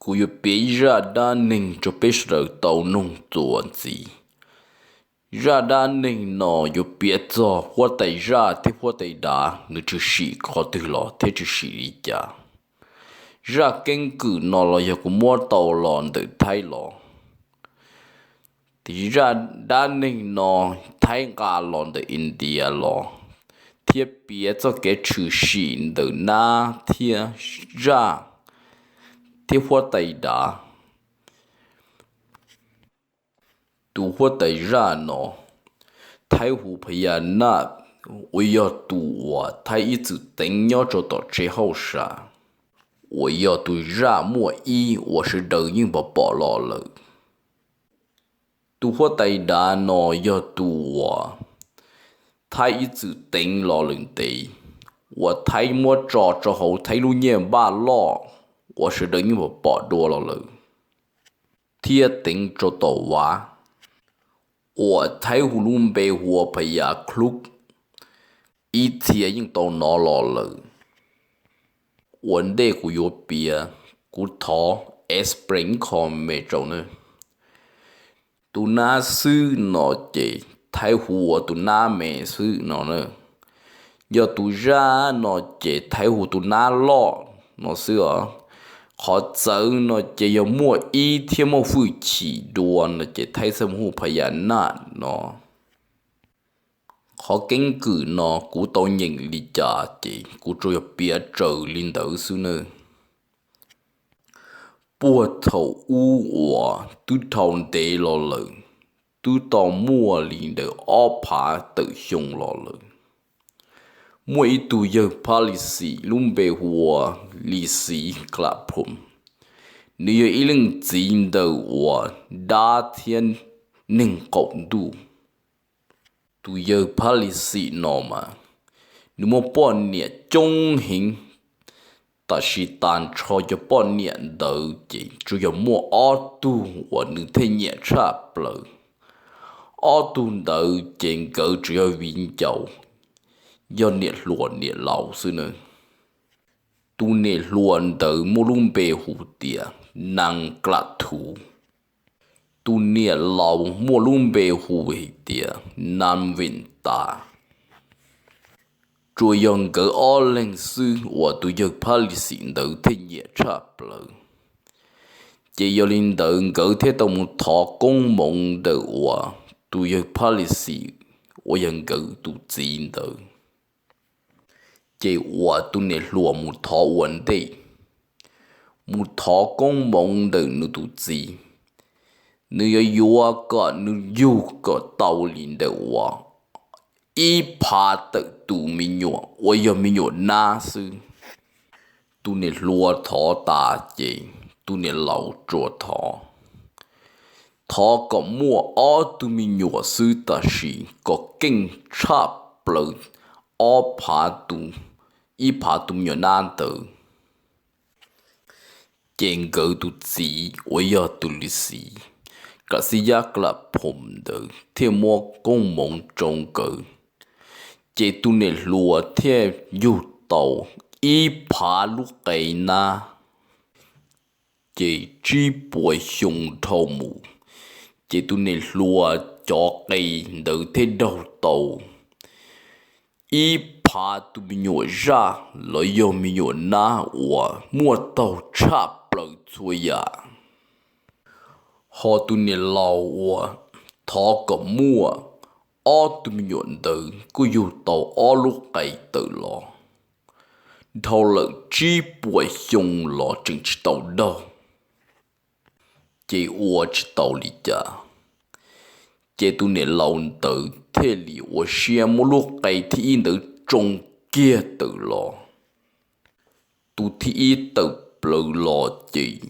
Kuv yuav piav ib zaj dab neeg rau peb sawv daws tau noog txuas ntxiv. Zaj dab neeg no yuav piav txog huab tais zaj thiab huab tais dav nws tshwm sim qhov twg los thiab tshwm sim li cas. Zaj keeb kwm no los yog kuv muab tau los ntawm Thaib los. Zaj dab neeg no Thaib nqa los ntawm India los thiab piav txoj kev tshwm sim ntawm nab thiab zaj thiab huab tais dav. Tus huab tais zaj no Thaib hu Phas Yas Naj, uas yog tus uas Thaib ib txwm teev nyob rau tom tsev hauj sam, uas yog tus zaj muaj ib uas sawv daws yeej pom pom los lawm. Tus huab tais dav no yog tus uas Thaib ib txwm teev los lawm ntev, uas Thaib muab tso rau hauv Thaib lub nyiaj npaj loj uas sawv daws yeej pom pom dua los lawm, thiab teev rau tom vav, uas Thaib hu lub npe hu ua Phas Yas Khluj, ib txhia yeej tau hnov los lawm. Ua ntej kuv yuav piav, kuv thov explain comment rau na. Tus nab xwb no ces Thaib hu ua tus nab me xwb no na. Yog tus zaj no ces Thaib hu tus nab loj no xwb os. Qhov txawv no ces yog muaj ib thiab muaj hwj chim dua no ces Thaib thiaj hu Phas Yas Naj no. Qhov keeb kwm no kuv tau nyeem li cas ces kuv tsuas yog piav raws li ntawd xwb nawb. Puag thaum ub uas twb dhau ntev los lawm, twb tau muaj li ntawm ob phav tawm xyoo los lawm, muaj ib tug yawg Phab Lis Xis lub npe hu ua Lis Xis Klas Phoom. Nws yog ib leej txiv ntawm uas dab thiab neeg qaum ntuj. Tus yawg Phab Lis Xis no mas nws muaj poj niam coob heev, tab sis tag nrho cov poj niam ntawd ces tsuas yog muaj ob tug uas nws thiaj nyiam tshaj plaws. Ob tug ntawd ces nkawd tsuas yog viv ncaus, yog niam hluas niam laus xwb na. Tus niam hluas ntawd muaj lub npe hu tias Nas Klas Thuv. Tus niam laus muaj lub npe hu hais tias Nas Vim Tas. Tsuas yog nkawd ob leeg xwb uas tus yawg Phab Lis Xis ntawd thiaj nyiam tshaj plaws. Ces yog li ntawd nkawd thiaj tau mus thov koob hmoov ntawm uas tus yawg Phab Lis Xis uas yog nkawd tus txiv ntawd. Ces uas tus niam hluas mus thov ua ntej, mus thov koob hmoov ntawm nws tus txiv, nws yuav yuav kom nws yug kom tau li ntawm uas ib phav tawm tus me nyuam uas yog me nyuam nab xwb. Tus niam hluas thov tas ces tus niam laus tsuas thov, thov kom muaj ob tug me nyuam xwb tab sis kom keej tshaj plaws ob phav tus, ib phav tus me nyuam nab ntawd. Ces nkawd tus txiv uas yog tus Lis Xis Kas Xib Yab Klas Phoom ntawd thiaj muab koob hmoov rau nkawd. Ces tus niam hluas thiaj yug tau ib phav lub qe nab. Ces tsib puas xyoo dhau mus, ces tus niam hluas cov qe ntawd thiaj daug tau ib phav tus me nyuam zaj los yog me nyuam nab uas muaj taug tshaj plaws txhua yam. Ho tus niam laus uas thov kom muaj ob tug me nyuam ntawd kuj yug tau ob lub qe tawm los, dhau lawm tsib puas xyoo los tseem tsis tau daug. Ces ua tsis tau li cas, ces tus niam laus ntawd thiaj li ua siab muab lub qe thib ib ntawd tsoo kiag tawm los. Tus thib ib tawm plaws los ces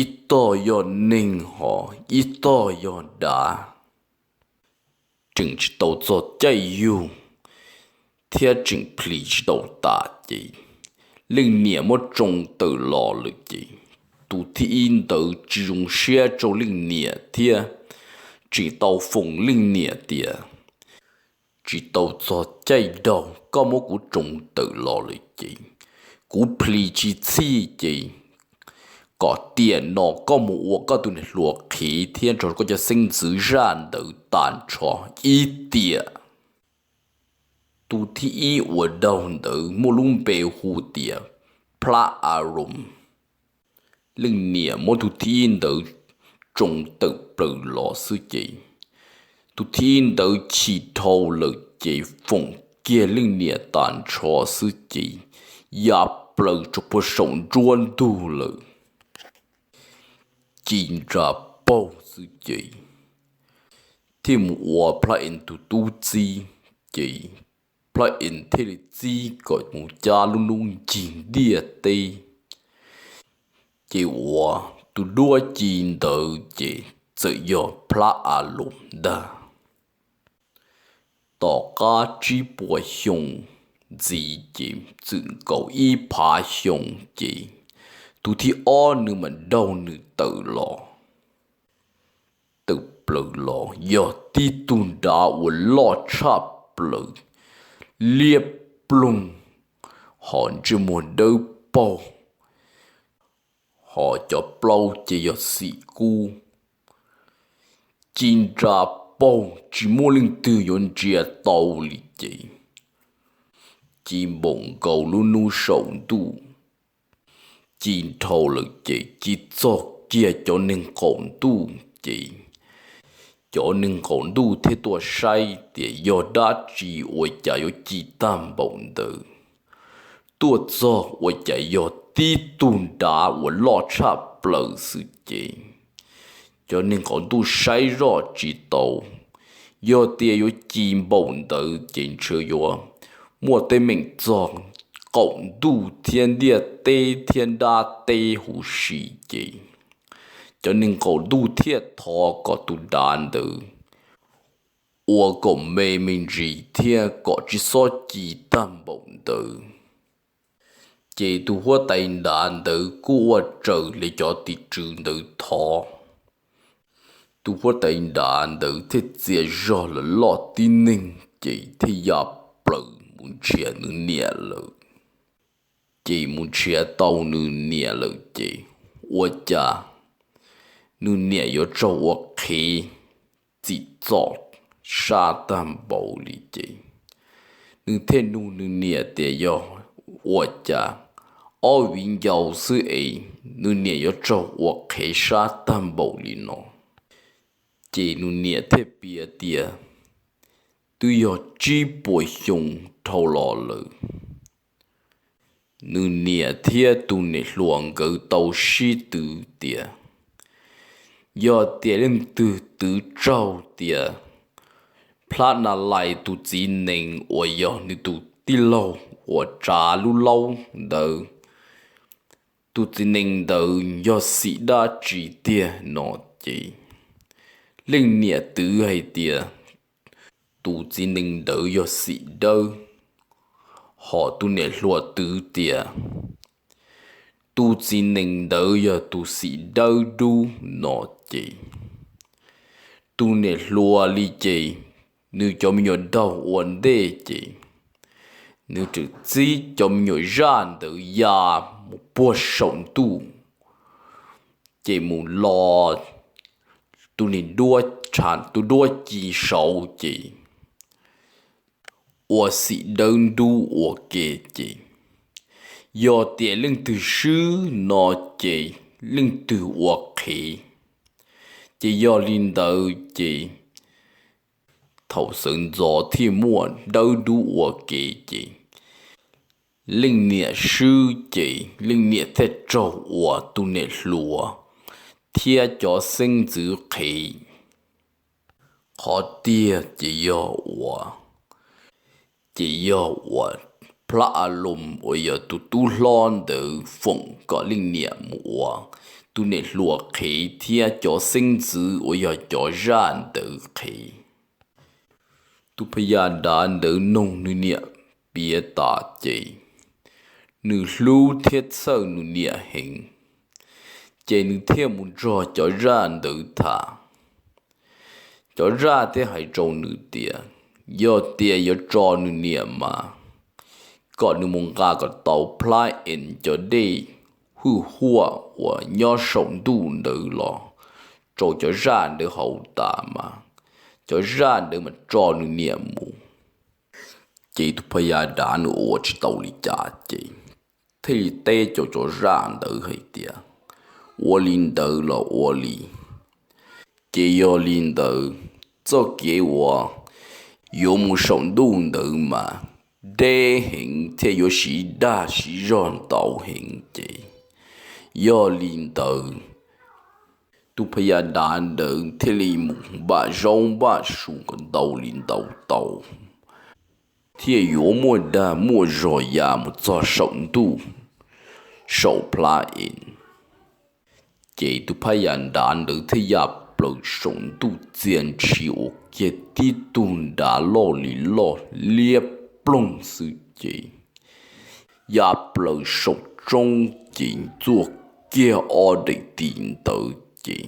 ib tog yog neeg ho ib tog yog dav, tseem tsis tau txog caij yug thiab tseem plhis tsis tau tas ces leej niam muab tsoo tawm los lawm ces tus thib ib ntawd tsis zoo siab rau leej niam thiab tseem tau foom leej niam tias, tsis tau txog caij daug koj muab kuv tsoo tawm los lawm ces kuv plhis tsis txhij ces kom tiam no koj mus ua koj tus niam hluas qhev thiab nrog koj cov xeeb ntxwv zaj ntawd tag nrho ib tiam. Tus thib ib uas daug ntawd muaj lub npe hu tias Plab Aroos. Leej niam muab tus thib ib ntawd tsoo tawm plaws los xwb ces, tus thib ib ntawd chim dhau lawm ces foom kiag leej niam tag nrho xwb ces ya plaws rau puag saum nruab ntug lawm. Ci ntsa paug xwb ces thiaj mus ua Plab Ees tus tub txib, ces Plab Ees thiaj li txib kom mus cab lub hnub ncig ntiaj teb. Ces uas tus duab ci ntawd ces txawm yog Plab Aroos ntag. Tom qab tsib puas xyoo ntxiv ces txwm nkaus ib phav xyoo ces tus thib ob nws mam daug nws tawm los. Tawm plaws los yog tib tug nrad uas loj tshaj plaws, liab ploog, hos ntsej muag dawb paug, hos cov plaub ces yog xim kub. Ci ntsa paug tsis muaj leej twg yuav ntsia tau li ces, ci npaum nkaus lub hnub saum ntuj. Ci dhau lawm ces ci txog kiag cov neeg qaum ntuj ces, cov neeg qaum ntuj thiaj tuaj saib tias yog dab tsi ua cas yuav ci tag npaum ntawd. Tuaj txog ua cas yog tib tug nrad uas loj tshaj plaws xwb ces, cov neeg qaum ntuj saib zoj tsis tau. Yog tias yuav ci npaum ntawd ces ntshe yuav muaj teeb meem txog qaum ntuj thiab ntiaj teb thiab nrab teb huv si ces, cov neeg qaum ntuj thiaj thov kom tus nrad ntawd ua kom me me ntsis thiab kom tsis txhob ci tag npaum ntawd. Ces tus huab tais nrad ntawd kuj ua raws li cov tim tswv ntawd thov. Tus huab tais nrad ntawd thiaj txia zog los loj tib neeg ces thiaj ya plaws mus nrhiav nws niam lawm. Ces mus nrhiav tau nws niam lawm ces, ua cas nws niam yuav raug ua qhev txim txom sab tag npaum li ces, nws thiaj nug nws niam tias yog ua cas ob viv ncaus xwb es nws niam yuav raug ua qhev sab tag npaum li no. Ces nws niam thiaj piav tias twb yog tsib puas xyoo dhau los lawm, nws niam thiab tus niam hluas nkawd tau sib twv tias yog tias leej twg twv raug tias Plab Na Lais tus txiv nees uas yog nws tus tij laug uas tsav lub laub ntawd, tus txiv nees ntawd yog xim dab tsi tiag no ces, leej niam twv hais tias tus txiv nees ntawd yog xim dawb, hos tus niam hluas twv tias tus txiv nees ntawd yog tus xim dawb dub no ces, tus niam hluas li ces, nws cov me nyuam daug ua ntej ces, nws txawm txib cov me nyuam zaj ntawd ya mus puag saum ntuj, ces mus los tus niag duab, tus duab ci saud ces ua xim dawb dub ua ke ces, yog tias leej twg swb no ces leej twg ua qhev. Ces yog li ntawd ces thaum sawv ntxov thiaj muaj dawb dub ua ke ces, leej niam swb ces leej niam thiaj raug ua tus niam hluas thiab cov xeeb ntxwv qhev. Qhov tiag ces yog uas, ces yog uas Plab A Loos uas yog tus tub hlob ntawd foom kom leej niam mus ua tus niam hluas qhev thiab cov xeeb ntxwv uas yog cov zaj ntawd qhev. Tus phas yas dav ntawd noog nws niam piav tas ces, nws hlub thiab txhawj nws niam heev, ces nws thiaj mus nrog cov zaj ntawd tham. Cov zaj thiaj hais rau nws tias, yog tias yuav tso nws niam mas, kom nws mus nqa kom tau Plab Ees cov dej hwj huam uas nyob saum ntuj ntawd los rau cov zaj ntawd haus tas mas cov zaj ntawd mas tso nws niam mus. Ces tus phab yaj dav nws ua tsis tau li cas ces thiaj li teb rau cov zaj ntawd hais tias, ua li ntawd los ua li, ces yog li ntawd txoj kev uas yuav mus saum ntuj ntawd mas deb heev thiab yuav siv dag siv zog ntau heev ces yog li ntawd tus phab yaj dav ntawd thiaj li mus npaj zaub npaj su kom ntau li ntau tau thiaj yuav muaj dag muaj zog ya mus txog saum ntuj, saum plab es. Ces tus phab yaj dav ntawd thiaj ya plaws saum ntuj txia ntshis ua kiag tib tug nrad loj li loj liab ploog xwb ces ya plaws saum roob ces ntxuaj kiag ob daim tis ntawd ces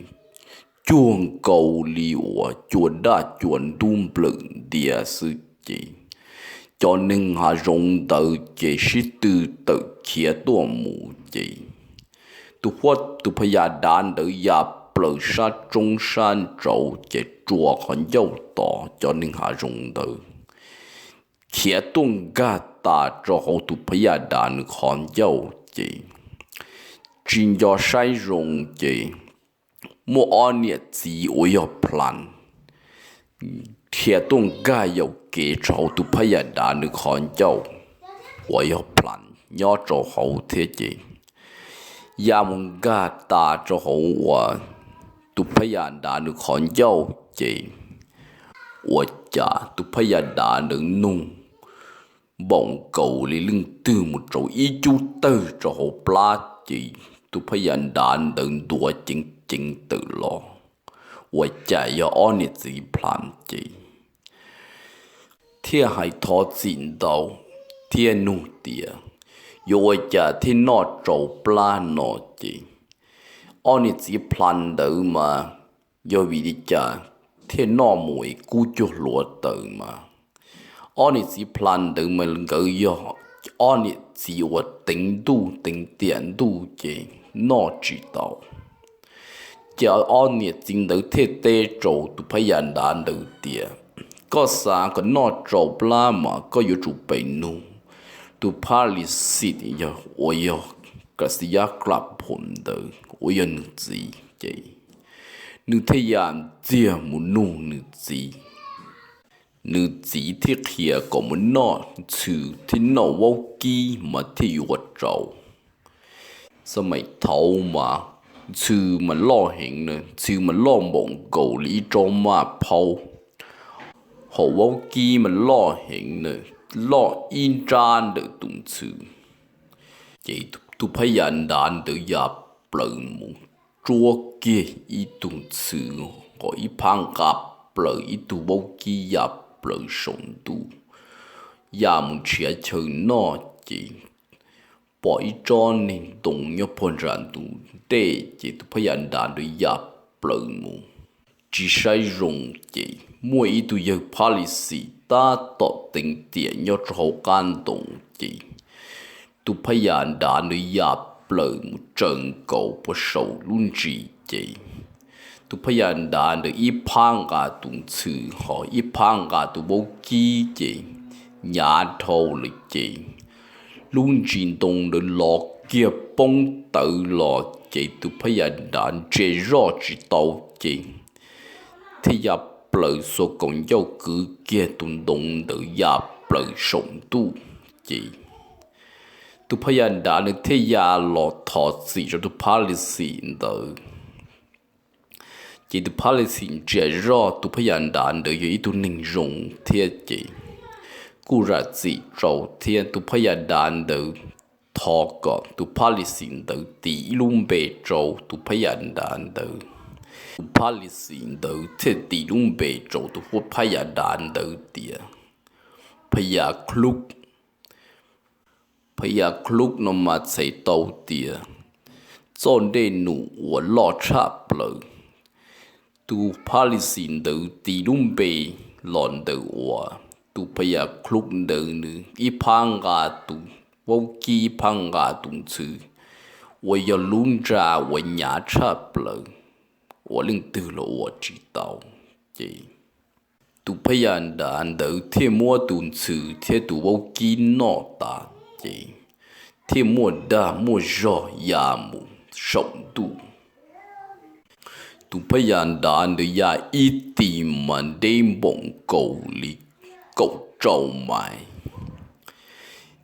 cuag nkaus li uas cua daj cua ntub nplawm ntias xwb ces cov neeg hav zoov ntawd ces sib tw tawm khiav tuaj mus ces tus phab yaj dav ntawd ya plaws sab roob sab nraud ces rua qhov ncauj tod cov neeg hav zoov ntawd khiav tuaj nkag tas rau hauv tus phab yaj dav nws qhov ncauj ces tsis nco saib zoo ces muaj ob niam txiv uas yog Plas khiav tuaj nkag yaum kev rau hauv tus phab yaj dav nws qhov ncauj uas yog Plas nyob rau hauv thiab ces ya mus nkag tas rau hauv uas tus phab yaj dav nws qhov ncauj ces ua cas tus phab yaj dav ntawd nug npaum nkaus li leej twg mus rau ib cub tawg rau hauv plab ces tus phab yaj dav ntawd ntuav ceev ceev tawm los ua cas yog ob niam txiv Plas ces thiaj hais thov txim ntau thiab nug tias yuav ua cas thiaj noj tsau plab no ces ob niam txiv Plas ntawd mas yog vim li cas thiaj noj mus es kub cuag hluav taws mas ob niam txiv Plas ntawd mas nkawd yog ob niam txiv uas teev ntuj teev tiam ntuj ces noj tsis tau. Ces ob niam txiv ntawd thiaj teb rau tus phab yaj dav ntawd tias koj xav kom noj tsau plab mas koj yuav tsum pem nug tus phab lis xim uas yog Kaxiab Klas Phom ntawd uas yog nws txiv ces nws thiaj ya ntxiag mus nug nws txiv. Nws txiv thiaj qhia kom mus noj ntxhw thiab noj vaub kib mas thiaj yuav tsau. Xab maim thaud mas ntxhw mas loj heev na, ntxhw mas loj npaum nkaus li ib tsob maj phaub, hos vaub kib mas loj heev na, loj ib nrab ntawm tus ntxhw. Ces tus phab yaj dav ntawd ya plaws mus tsuab kiag ib tug ntxhw, hos ib phab nqa plaws ib tug vaub kib ya plaws saum ntuj, ya mus nrhiav chaw noj ces pom ib tsob niag ntoo nyob puag nram ntug dej ces tus phab yaj dav ntawd ya plaws mus tsis saib zoo ces muaj ib tug yawg phab lis xim tab tom teev tiam nyob rau hauv qab ntoo ces tus phab yaj dav ntawd ya plaws mus tsaws nkaus puag saum lub ntsis ces tus phab yaj dav ntawd ib phab nqa tus ntxhw hos ib phab nqa tus vaub kib ces nyav dhau lawm ces lub ntsis ntoo ntawd lov kiag poob tawv los ces tus phab yaj dav ntsia zoj tsis tau ces thiaj ya plaws xuas kaus ncauj kwv kiag tus ntoo ntawd ya plaws saum ntuj ces tus phab yaj dav ntawd thiaj ya los thov txim rau tus phab lis xim ntawd. Ces tus phab lis xim ntsia zoj tus phab yaj dav ntawd yog ib tug neeg zoo thiab ces kuj zam txim rau thiab tus phab yaj dav ntawd thov kom tus phab lis xim ntawd tis ib lub npe rau tus phab yaj dav ntawd. Tus phab lis xim ntawd thiaj tis lub npe rau tus phab yaj dav ntawd tias Phab Yaj Klub. Phab Yaj Klub no mas txhais tau tias txoj dej num uas loj tshaj plaws. Tus phab lis xim ntawd tis lub npe los ntawm uas tus Phab Yaj Klub ntawd nws ib phab nqa tus vaub kib ib phab nqa tus ntxhw uas yog lub nra uas hnyav tshaj plaws uas leej twg los ua tsis tau. Ces tus phab yaj dav ntawd thiaj muab tus ntxhw thiab tus vaub kib noj tas, ces thiaj muaj dag muaj zog ya mus saum ntuj. Tus phab yaj dav ntawd ya ib tis mas deb npaum nkaus li kaum rau mais,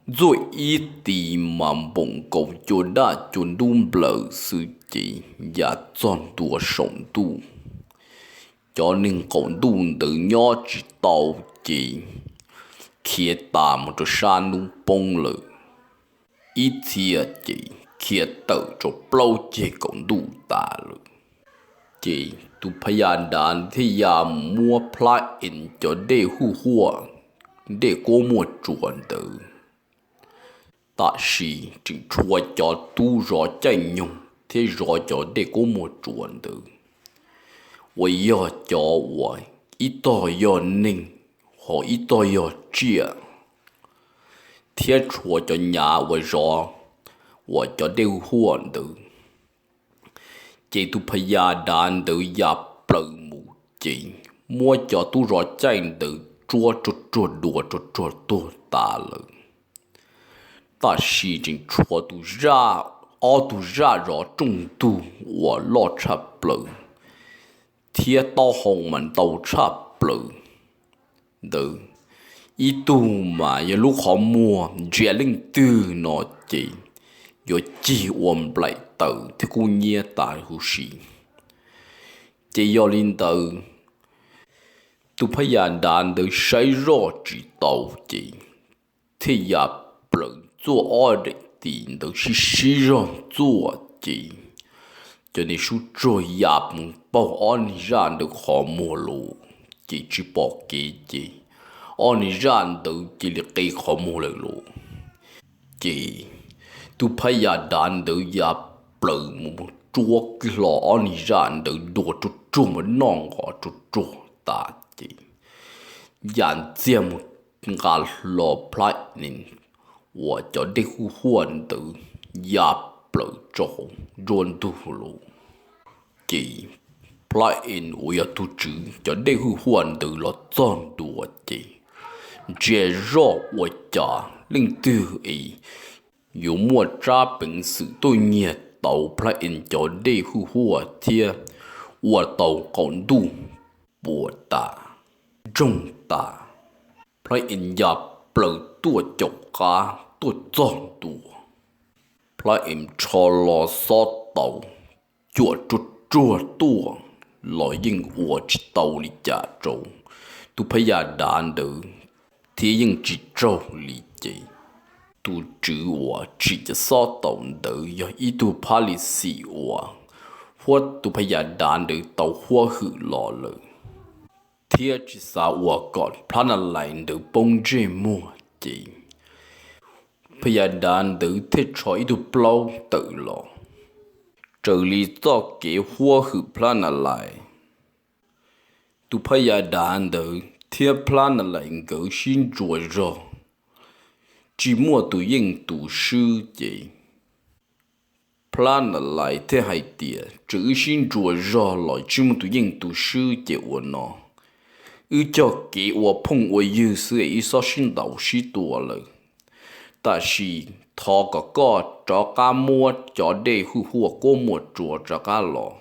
ntxuaj ib tis mas npaum nkaus cua daj cua ntub nplawm xwb, ces ya txog ntua saum ntuj. Cov neeg qaum ntuj ntawd nyob tsis tau, ces khiav tas mus rau sab hnub poob lawm. Ib txhia ces khiav tawm rau plaub ceg kaum ntuj tas lawm. Ces tus phab yaj dav thiaj ya mus muab plab ees cov dej huj huaj, dej kuab muaj tsuas ntawd. Tam sim tseem tshuav cov tub zov caij nyoog thiab zov cov dej kuab muaj tsuas ntawd, uas yog cov uas ib tog yog neeg, ho ib tog yog tsiaj, thiab tshuav cov nyav uas zov uas cov dej huj huaj ntawd. Ces tus phab yaj dav ntawd ya plaws mus, ces muab cov tub zov caij ntawd tsuab ruag ruag dua ruag ruag tuag tas lawm. Tam sim tseem tshuav tus zaj, ob tug zaj zov rooj ntug uas loj tshaj plaws thiab taub hau mas ntau tshaj plaws ntawd. Ib tug mas yog lub qhov muag ntsia leej twg no ces yuav cig ua nplaim tawm thiab kub hnyiab tas huv si. Ces yog li ntawd, tus phab yaj dav ntawd saib zoj tsis tau, ces thiaj ya plaws txuaj ob daim tis ntawd sib sib zog txuaj, ces cov niag sub tsuag ya mus paug ob niag zaj ntawd qhov muag lawm, ces tsis pom kev, ces ob niag zaj ntawd cia li qe qhov muag lawm lauj. Ces tus phab yaj dav ntawd ya plaws mus tsuab kiag hlo ob niag zaj ntawd dua ruag ruag mus noj nqos ruag ruag tas, ces ya ntxiag mus nqa hlo plab ees uas cov dej huj huaj ntawd ya plaws rau hauv nruab ntug lawm. Ces plab ees uas yog tus tswv cov dej huj huaj ntawd los txog ntua, ces ntsia zoj ua cas leej twg es yuav muaj tsab peev xwm tuaj nyiag tau plab ees cov dej huj huaj thiab ua tau qaum ntuj puas tas, ntsoog tas. Plab ees ya plaws tuaj caum qab tuaj txog ntua, plab ees rho hlo xob taus cuam ruag ruag tuaj los yeej ua tsis tau li cas rau tus phab yaj dav ntawd, thiab yeej tsis tsaug li. Ces tus tswv uas tsim cov xob taus ntawd yog ib tug phab lis xis uas huab tus phab yaj dav ntawd tau huab hwm los lawm, thiab tsis xav ua kom plab na lais ntawd poob ntsej muag, ces phab yaj dav ntawd thiaj rho ib tug plaub tawm los. Raws li txoj kev huab hwm plab na lais, tus phab yaj dav ntawd thiab plab na lais nkawd sib ntsuas zog, tsis muaj tus yeej tus swb, ces plab na lais thiaj hais tias, tsuas wb sib ntsuas zog los tsis muaj tus yeej tus swb, ces ua no, wb cog kev ua phooj ua ywg xwb es wb txhob sib ntaus sib tua lawm. Tam sim thov kom koj rov qab muab cov dej huj huaj kuab muaj tsuas rov qab los.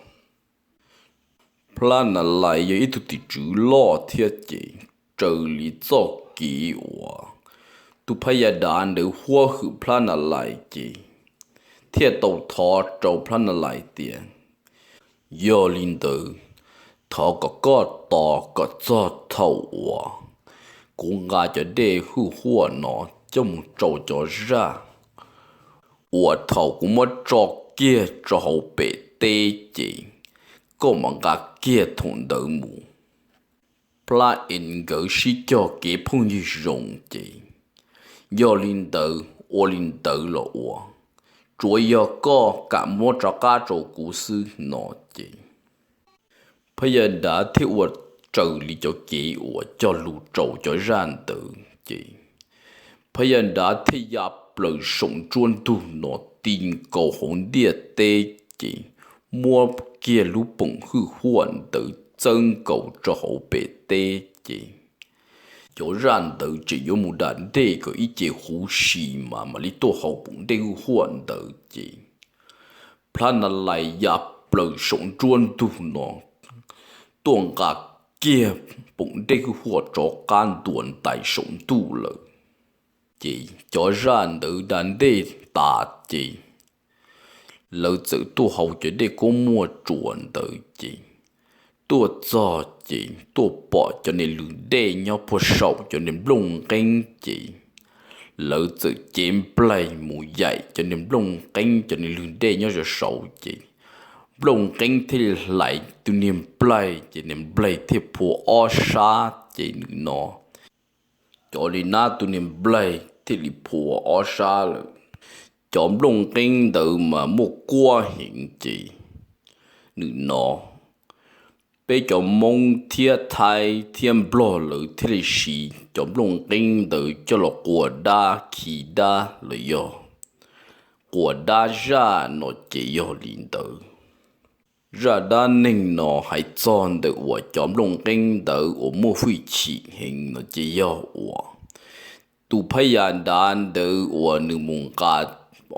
Plab na lais yog ib tug tim tswv loj thiab, ces raws li txoj kev uas tus phab yaj dav ntawd huab hwm plab na lais, ces thiaj tau thov rau plab na lais tias, yog li ntawd, thov kom koj tos kom txog thaum uas kuv nqa cov dej huj huaj no coj mus rau cov zaj, uas thaum kuv muab tso kiag rau hauv pem teb, ces koj mam nqa kiag thaum ntawd mus. Plab ees nkawd sib cog kev phooj ywg zoo, ces yog li ntawd, ua li ntawd los ua, tsuav yog koj kam muab rov qab rau kuv xwb no, ces phab yaj dav thiaj ua raws li cov kev uas cog lus rau cov zaj ntawd, ces phab yaj dav thiaj ya plaws saum nruab ntug no ti nkaus hauv ntiaj teb ces muab kiag lub poom hwj huaj ntawd txawb nkaus rau hauv pem teb ces cov zaj ntawd tseem yuav mus da dej kom ib ce huv si mas mam li tuaj haus poom dej hwj huaj ntawd ces Plab Nas Lais ya plaws saum nruab ntug no tuaj nqa kiag poom dej hwj huaj rov qab ntuas ntais saum ntuj lawm. Ces cov zaj ntawd da dej tas ces lawv txawm tuaj haus cov dej kub muaj ruas ntawd ces tuaj txog ces tuaj pom cov niag lwg dej nyob puag saum cov niag nplooj nqeeb ces lawv txawm cev nplaig mus yaim cov niag nplooj nqeeb cov niag lwg dej nyob saum ces nplooj nqeeb thiaj li hlais tus niag nplaig ces niag nplaig thiaj phua ob sab ces nws no cov li nab tus niag nplaig thiaj li phua ob sab lawm. Cov nplooj nqeeb ntawd mas muaj kuab heev ces nws no peb cov Hmoob thiab Thaib thiab Nplog lawv thiaj li siv cov nplooj nqeeb ntawd coj los quas dab khi dab los yog quas dab zaj no ces yog li ntawd. Zaj dab neeg no hais txog ntawm uas cov nplooj nqeeb ntawd uas muaj hwj chim heev no ces yog uas tus phab yas dav ntawd uas nws mus nqa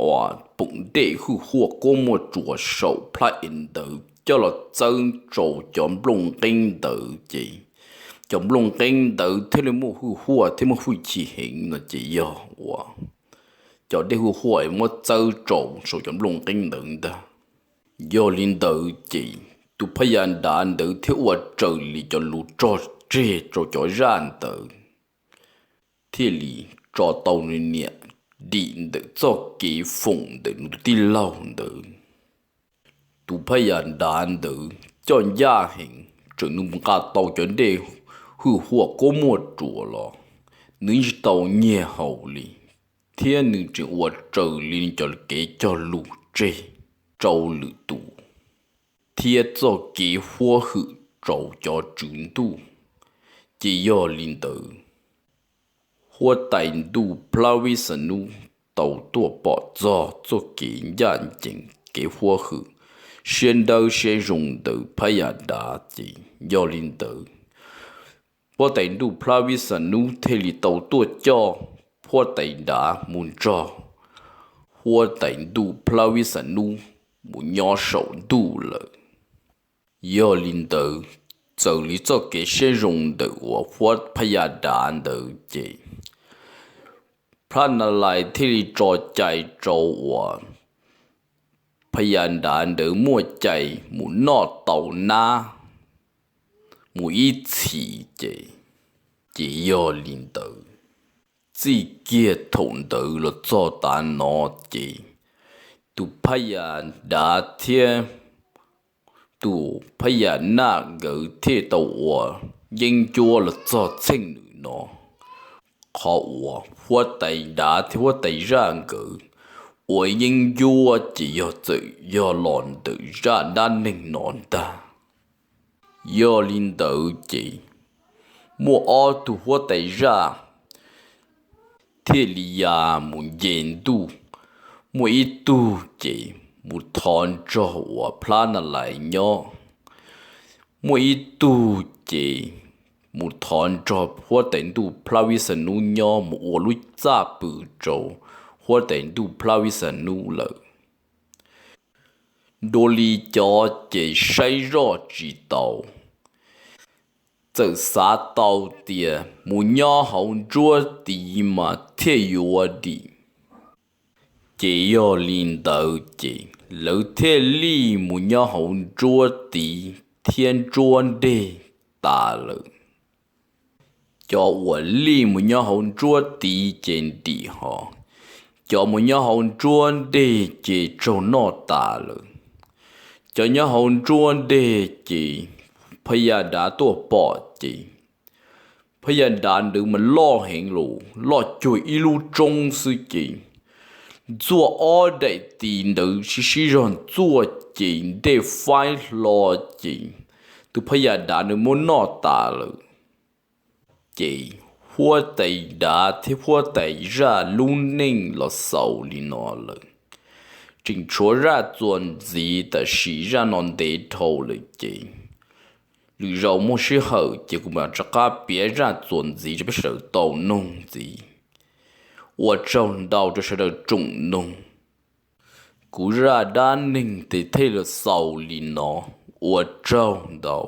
uas poom dej hwj huaj kub muaj ruas saum plab es ntawd coj los txawb rau cov nplooj nqeeb ntawd ces cov nplooj nqeeb ntawd thiaj li muaj hwj huaj thiab muaj hwj chim heev no ces yog uas cov dej hwj huaj muab txawb rau saum cov nplooj nqeeb ntawd ntag. Yog li ntawd ces tus phab yas dav ntawd thiaj ua raws li cov lus rog tseg rau cov zaj ntawd thiaj li tso tau nws niam dim ntawm txoj kev foom ntawm nws tus tij laug ntawd. Tus phab yas dav ntawd coj ncaj heev tseem nws nqa tau cov dej hwj huaj kub muaj ruas los nws tsis tau nyiag haus li thiab nws tseem ua raws li cov kev cog lus tseg rau lwm tus thiab txoj kev huab hwm rau cov tswv ntuj. Ces yog li ntawd huab tais ntuj Plab Vib Xas Nub tau tuaj pom txog txoj kev ncaj ncees kev huab hwm siab dawb siab zoo ntawm phab yas dav ces yog li ntawd huab tais ntuj Plab Vib Xas Nub thiaj li tau tuaj coj huab tais dav mus nrog huab tais ntuj Plab Vib Xas Nub mus nyob saum ntuj lawm. Yog li ntawd txawm li txoj kev siab zoo ntawm uas huab phab yas dav ntawd ces Plab Nas Lais thiaj li tso cai rau uas phab yas dav ntawd muaj cai mus noj tau nab mus ib txhis ces, ces yog li ntawd txij kiag thaum ntawd los txog tav no ces tus phab yas dav thiab tus phab yas naj nkawd thiaj tau ua yeeb ncuab los txog txheej nws no. Qhov uas huab tais dav thiab huab tais zaj nkawd ua yeeb ncuab ces yog txawm yog los ntawm zaj dab neeg no ntag. Yog li ntawd ces muaj ob tug huab tais zaj thiaj li ya mus nce ntuj, muaj ib tug ces mus thov nrog uas Plab Nas Lais nyob, muaj ib tug ces mus thov nrog huab tais ntuj Plab Vib Xas Nub nyob mus ua lub txaj pw rau huab tais ntuj Plab Vib Xas Nub lawm. Dua li cov ces saib zoj tsis tau, txawm xav tau tias mus nyob hauv nruab tiv mas thiaj yuav dim. Ces yog li ntawd ces lawv thiaj li mus nyob hauv nruab tiv thiab nruab deg tas lawm. Cov uas li mus nyob hauv nruab tiv ces dim hos, cov mus nyob hauv nruab deg ces raug noj tas lawm. Cov nyob hauv nruab deg ces phab yas dav tuaj pom ces phab yas dav ntawd mas loj heev los loj cuag ib lub roob xwb ces ntxuaj ob daim tis ntawd sib sib zog ntxuaj ces ntej faib hlo ces tus phab yas dav ntawd muab noj tas lawm. Ces huab tais dav thiab huab tais zaj lub neej los xaus li no lawm. tseem tshuav zaj txuas ntxiv, tab sis zaj no ntev dhau lawm ces lwm zaus muaj sij hawm ces kuv mam rov qab piav zaj txuas ntxiv rau peb sawv daws tau noog ntxiv. Ua tsaug ntau rau sawv daws tsoom noog. Kuv zaj dab neeg tes thej los xaus li no. Ua tsaug ntau.